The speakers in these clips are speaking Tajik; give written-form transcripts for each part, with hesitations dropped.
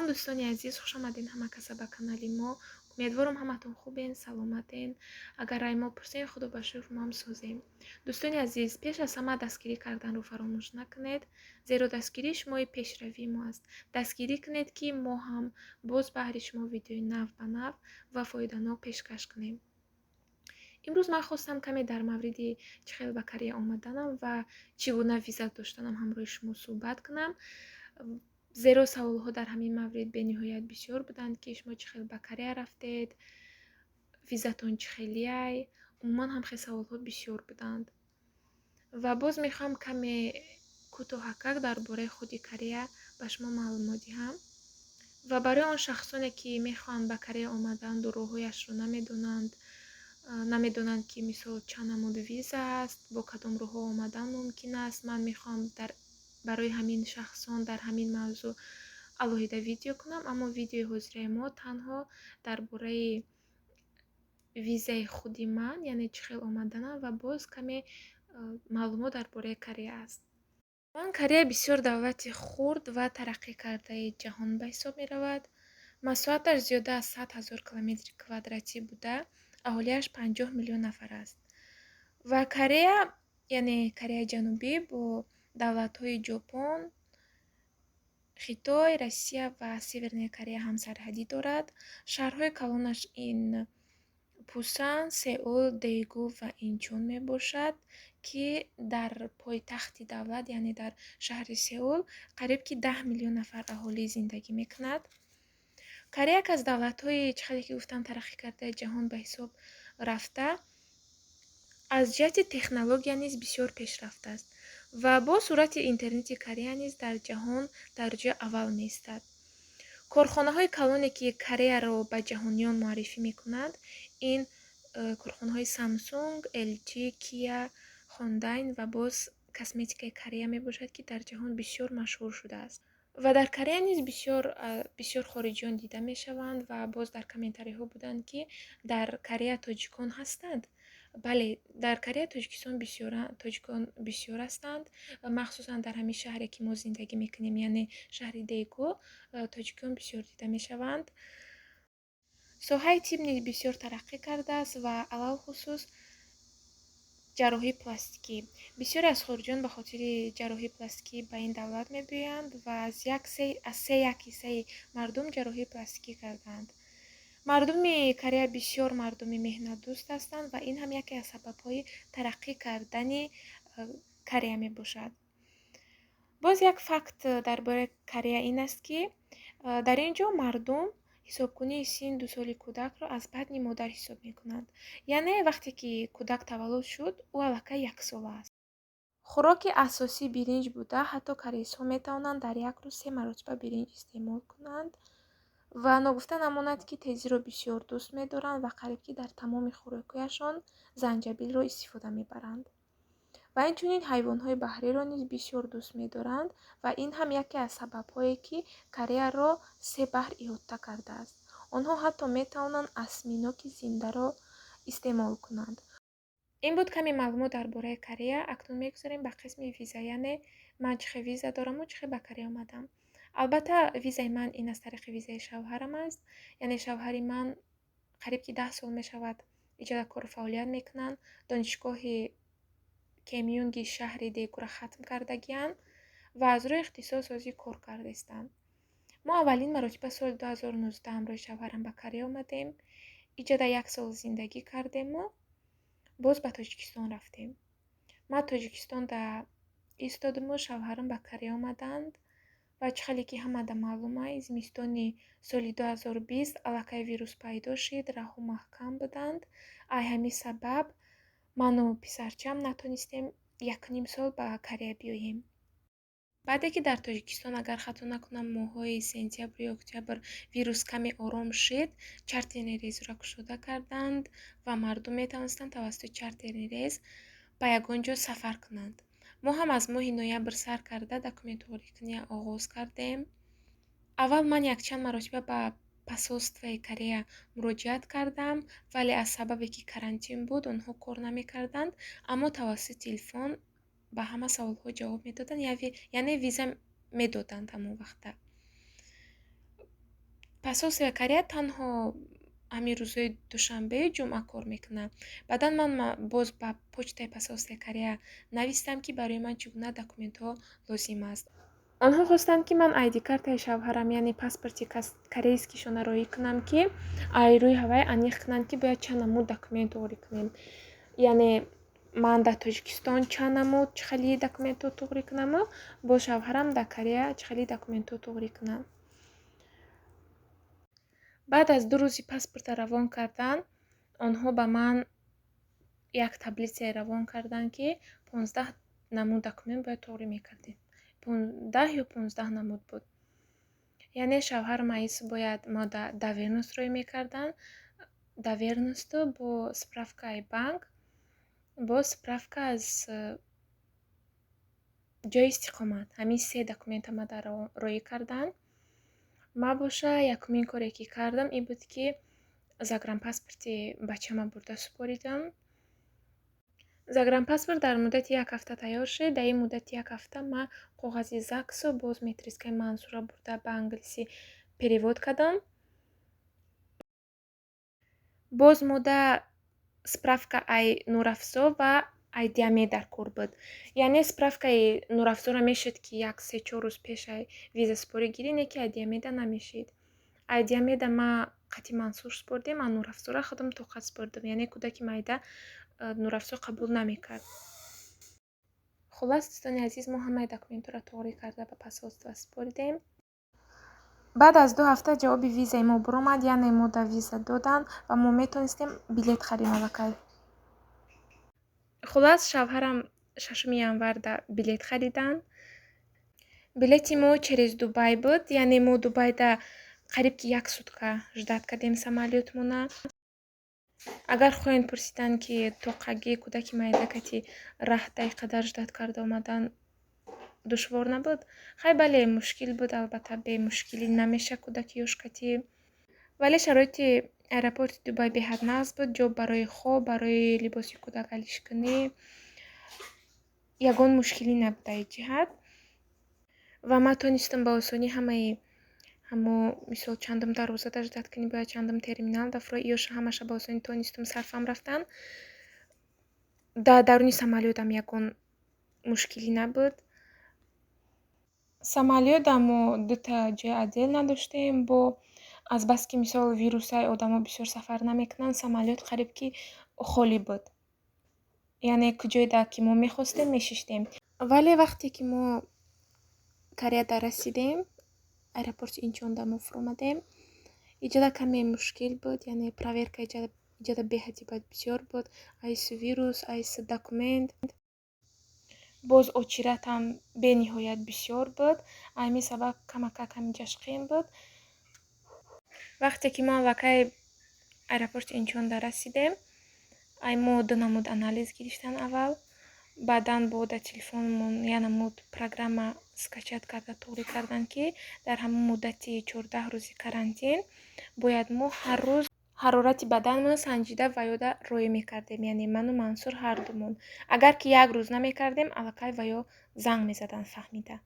Салом, дӯстони азиз, хуш омадед ҳама каса ба канали мо. Умедворам, ҳаматон хубен, саломатен. Агар рай мо пурсен, худо ба шукр, мо ҳам созем. Дӯстони азиз, пеш аз ҳама дастгирӣ карданро фаромӯш накунед, зеро дастгирии шумои пешравии мо аст. Дастгирӣ кунед, ки мо ҳам боз баҳри шумо видеои нав ба нав ва фоиданок пешкаш кунем. Имрӯз ман хостам каме дар мавриди чӣ хел ба Корея омаданам ва чӣ гуна виза доштанам ҳамроҳи шумо суҳбат кунам, зеро саволҳо дар ҳамин маврид бениҳоят бисёр буданд, ки шумо чӣ хел ба Корея рафтед, визатон чӣ хелияй, умуман ҳам хел саволҳо бисёр буданд. Ва боз мехоҳам каме кӯтоҳакак дар бораи худи Корея ба шумо маълумот диҳам. Ва барои он шахсоне, ки мехоҳанд ба Корея омаданду роҳҳояшро намедонанд, намедонанд, ки мисол чанд намуд виза аст, бо кадом роҳҳо омадан мумкин аст, ман мехоҳам дар барои ҳамин шахсон дар ҳамин мавзӯъ алоҳида видео кунам. Аммо видеои ҳозираи мо танҳо дар бораи визаи худи ман, яъне чӣ хел омаданам, ва боз каме маълумот дар бораи Корея аст. Ман Корея бисёр давлати хурд ва тараққӣ кардаи ҷаҳон ба ҳисоб меравад. Масоҳаташ зиёда аз 100 000 километри квадратӣ буда, аҳолиаш 50 миллион нафар аст. Ва Корея, яъне Кореяи Ҷанубӣ, бо давлатҳои Ҷопон, Хитой, Россия ва Северная Корея ҳамсарҳадӣ дорад. Шаҳрҳои калонаш ин Пусан, Сеул, Дейгу ва Инчон мебошад, ки дар пойтахти давлат, яъне дар шаҳри Сеул, қариб ки 10 миллион нафар аҳолӣ зиндагӣ мекунад. Корея яке аз давлатҳои, чӣ хеле ки гуфтам, тараққӣ кардаи ҷаҳон ба ҳисоб рафта, аз ҷиҳати технология низ бисёр пешрафта аст ва бо суръати интернети Корея низ дар ҷаҳон дар ҷои аввал меистад. Корхонаҳои калоне, ки Кореяро ба ҷаҳониён муаррифӣ мекунанд, ин корхонаҳои Самсунг, LG, Kia, Хондайн ва боз косметикаи Корея мебошад, ки дар ҷаҳон бисёр машҳур шудааст. Ва дар Корея низ бисёр хориҷиён дида мешаванд. Ва боз дар комментариҳо буданд, ки дар Корея тоҷикон ҳастанд. Бале, дар Корея тоҷикистон тоҷикон бисёр ҳастанд, махсусан дар ҳамин шаҳре, ки мо зиндагӣ мекунем, яъне шаҳри Дейгу, тоҷикон бисёр дида мешаванд. Соҳаи тиб низ бисёр тараққӣ кардааст ва алалхусус ҷарроҳии пластикӣ. Бисёре аз хориҷиён ба хотири ҷарроҳии пластикӣ ба ин давлат мебиёянд ва аз се як ҳиссаи мардум ҷарроҳии пластикӣ кардаанд. Мардуми Корея бисёр мардуми меҳнатдӯст ҳастанд ва ин ҳам яке аз сабабҳои тараққӣ кардани Корея мебошад. Боз як факт дар бораи Корея ин аст, ки дар ин ҷо мардум ҳисобкунии синну соли кӯдакро аз батни модар ҳисоб мекунанд, яъне вақте ки кӯдак таваллуд шуд, ӯ аллакай яксола аст. Хӯроки асосӣ биринҷ буда, ҳатто корейсҳо метавонанд дар як рӯз се маротиба биринҷ истеъмол кунанд. Ва ногуфта намонад, ки тезиро бисёр дӯст медоранд ва қариб ки дар тамоми хӯрокҳояшон занҷабилро истифода мебаранд. Ва инчунин ҳайвонҳои баҳриро низ бисёр дӯст медоранд ва ин ҳам яке аз сабабҳое, ки Кореяро се баҳр иҳота кардааст. Онҳо ҳатто метавонанд осьминоги зиндаро истеъмол кунанд. Ин буд каме маълумот дар бораи Корея. Акнун мегузарем ба қисми виза, яъне ман чӣ хел виза дораму чӣ хел ба Корея омадам. Албатта, визаи ман ин аз тариқи визаи шавҳарам аст, яъне шавҳари ман қариб ки 10 сол мешавад, иҷода кору фаъолият мекунанд, донишгоҳи Кемюнги шаҳри Дегура хатм кардагианд ва аз рӯи ихтисос ҳозир кор кардаистанд. Мо аввалин маротиба соли 2019 ҳамроҳи шавҳарам ба Корея омадем, иҷода як сол зиндагӣ кардему боз ба Тоҷикистон рафтем. Ман Тоҷикистонда истодиму шавҳарам ба Корея омаданд. Ва чӣ хеле ки ҳамада маълум ай, зимистони соли 2020 аллакай вирус пайдо шид, раҳҳо маҳкам буданд. Ай ҳамин сабаб ману писарчам натонистем якним сол ба Корея биёем. Баъде ки дар Тоҷикистон, агар хато накунам, моҳҳои сентябр ё октябр вирус каме ором шид, чартерный рейсро кушода карданд ва мардум метавонистанд тавассути чартерный рейс ба ягон ҷо сафар кунанд. Мо ҳам аз моҳи ноябр сар карда документҳорикунӣ оғоз кардем. Аввал ман якчанд маротиба ба посольствои Корея муроҷиат кардам, вале аз сабабе ки карантин буд, онҳо кор намекарданд, аммо тавассути телефон ба ҳама саволҳо ҷавоб медоданд, яъне виза медоданд ҳамон вақта. Посольствои Корея танҳо ҳамин рӯзҳои душанбе, ҷумъа кор мекунад. Баъдан ман боз ба почтаи посольствои Корея навистам, ки барои ман чӣ гуна документҳо лозим аст. Онҳо хостанд, ки ман айди картаи шавҳарам, яъне паспорти корейскишона роӣ кунам, ки ай рӯи ҳавай аниқ кунанд, ки бояд чанд намуд документ туғрӣ кунем. Яъне ман дар Тоҷикистон чанд намуд, чӣ хели документҳо туғрӣ кунаму бо шавҳарам дар Корея чӣ хели документҳо туғрӣ кунам. Баъд аз 2 рӯзи паспорта равон кардан, онҳо ба ман як таблицае равон карданд, ки 15 намуд документ бояд туғрӣ мекардем. 10 ё 15 намуд буд. Яъне шавҳарам аис бояд мо доверенность роӣ мекарданд. Доверенносту бо справкаи банк, бо справка аз ҷои истиқомат. Ҳамин се документа мада роӣ карданд. Ман боша якумин коре, ки кардам, ин буд, ки загранпаспорти бачама бурда супоридам. Загранпаспорт дар муддати як ҳафта тайёр шуд. Дар ин муддати як ҳафта ман коғази ЗАГСу боз метрискаи Мансурро бурда ба англисӣ перевод кардам. Боз мода справка ай Нурафзо ва ай Диамед дар кор буд. Яъне справкаи Нурафзоро мешуд, ки як се-чор рӯз пеш ай виза супорӣ гирӣ, не ки ай Диамеда намешид. Ай Диамеда ма қати Мансур супордем, а Нурафзоро худам тоқат супордам. Яъне кӯдаки майда Нурафзо қабул намекард. Хуллас, дӯстони азиз, мо ҳамаи документҳоро туғрӣ карда ба посольство супоридем. Баъд аз 2 ҳафта ҷавоби визаи мо буромад, яъне мо да виза доданд ва мо метонистем билет харем аллакай. Хуллас, шавҳарам 6 январда билет хариданд. Билети мо через Дубай буд, яъне мо Дубайда қариб ки як сутка ждать кардем самолётмона. Агар хоҳед пурсидан, ки тоқагӣ кӯдаки майда кати раҳта ин қадар ждать карда омадан душвор набуд? Хай, бале, мушкил буд, албатта, бемушкилӣ намеша кӯдаки ёш кати. Вале шароити аэропорти Дубай беҳад нағз буд. Ҷо барои хоб, барои либоси кӯдак алишкунӣ, ягон мушкилӣ набуд дар ин ҷиҳат. Ва ман тонистам ба осонӣ ҳамаи ҳамо, мисол, чандум дарвозада ждать кунӣ бояд, чандум терминал дафро, иёша ҳамаша ба осонӣ тонистам сарфам рафтан. Дар даруни самолётам ягон мушкилӣ набуд. Самолётам мо дута ҷои отдел надоштем, бо азбаски, мисол, вирусаи одамо бисёр сафар намекунанд, самолёт қариб ки холӣ буд. Яъне куҷоеда ки мо мехостем, мешиштем. Вале вақте ки мо Кореяда расидем, аэропорти Инчонда мо фуромадем, иҷода каме мушкил буд, яъне проверка иҷода беҳади бад бисёр буд. Айс вирус, айс документ. Боз очередам бениҳоят бисёр буд. Ҳамин сабаб камакак ҳаминҷаш қиин буд. Вақте ки мо аллакай аэропорти Инчонда расидем, ай мо ду намуд анализ гирифтан аввал, баъдан бо дар телефонмон як намуд программа скачать карда туғрӣ карданд, ки дар ҳамон муддати 14 рӯзи карантин бояд мо ҳар рӯз ҳарорати баданмонро санҷида ва ёда роӣ мекардем, яъне ману Мансур ҳардумон. Агар ки як рӯз намекардем, аллакай ва ё занг мезаданд фаҳмида.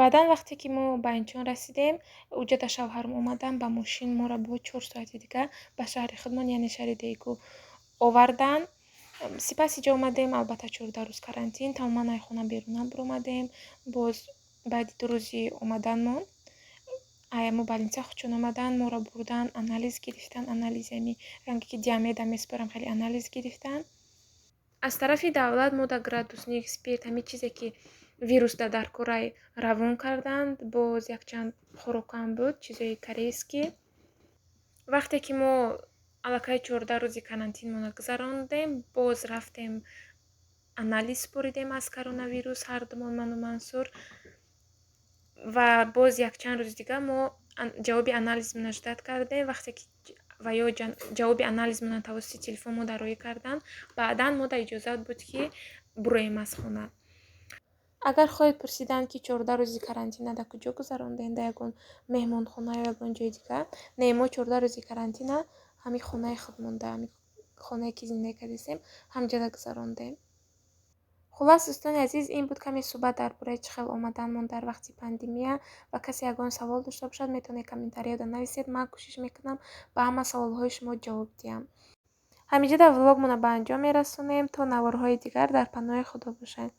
Баъдан вақте ки мо ба Инчон расидем, уҷада шавҳарам омаданд ба мошин, моро бо 4 соати дигар ба шаҳри худмон, яъне шаҳри Дейгу, оварданд. Сипас иҷо омадем, албатта, 14 рӯз карантин, тамоман ай хона берун набаромадем. Боз баъди 2 рӯзи омаданмон ай мо больница худшон омаданд, моро бурданд, анализ гирифтанд, анализи ами ранге ки Диамеда месупорам, хеле анализ гирифтанд. Аз тарафи давлат мо да градусник, спирт, ҳамин чизе ки вирусда дар корай равон карданд. Боз якчанд хӯрокам буд, чизои корейскӣ. Вақте ки мо аллакай 14 рӯзи карантинмонро гузарондем, боз рафтем, анализ супоридем аз коронавирус ҳардумон, ману Мансур, ва боз якчанд рӯзи дигар мо ҷавоби анализмонро ждать кардем. Вақте ки ва ё ҷавоби анализмонро тавассути телефон мо дароӣ карданд, баъдан мода иҷозат буд, ки буроем аз хона. Агар хоҳед пурсиданд, ки 14 рӯзи карантина дар куҷо гузарондем, дар ягон меҳмонхона ё ягон ҷои дигар, не, мо 14 рӯзи карантина ҳамин хонаи худ монда, ҳамин хонае ки зиндагӣ кардастем, ҳамҷода гузарондем. Хуллас, дӯстони азиз, ин буд каме суҳбат дар бораи чӣ хел омаданмон дар вақти пандемия. Ва касе ягон савол дошта бошад, метавонед комментарияда нависед, ман кӯшиш мекунам ба ҳама саволҳои шумо ҷавоб диҳам. Ҳаминҷода влогмонро ба анҷом мерасонем. То наворҳои дигар дар паноҳи Худо бошед.